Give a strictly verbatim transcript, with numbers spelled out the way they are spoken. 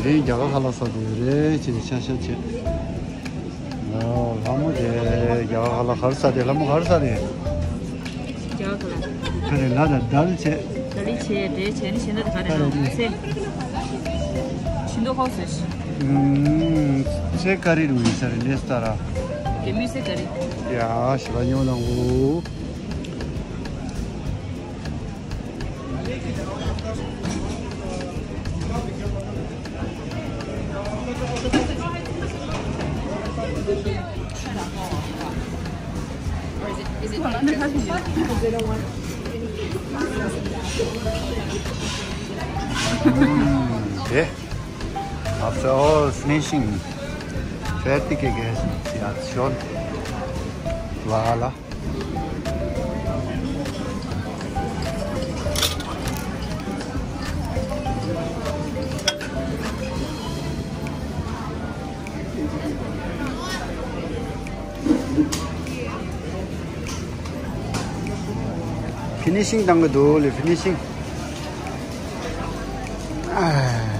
དེ་རྒྱ་གར་ཁ་ལག་ཟ་དེ་རེད་ཅེས་ཆ་ཤ་བྱེད། ཨོ་ལྷ་མོ་དེ་རྒྱ་གར་ཁ་ལག་ག་རེ་ཟ་དེ། ལྷ་མོ་ག་རེ་ཟ་དེ། རྒྱ་གར་ཁ་ལག་ཁ་རེ་ལ་དང་དལ་བྱེད། དལ་བྱེད་འདྲེ་བྱེད་ནི་གཞན་དག་ག་རེ་ཨ་རེད། ནང་ཚེ། ཤིན་ཏུ་ཧོ་ཟེར། ཨུམ། ཚེ་ཀ་རི་རུ་ཡིན་ས་རེད་ལེ་སྟ་ར། དེ་མི་ཚེ་ཀ་རི། ཡ་ཞི་བ་ཉོ་ནང་འོ། ཨེ། After all finishing, fertig gegessen, sie hat schon. Voilà. Finishing བཏང་གི་འདུག་ལེ། Finishing. ཨ།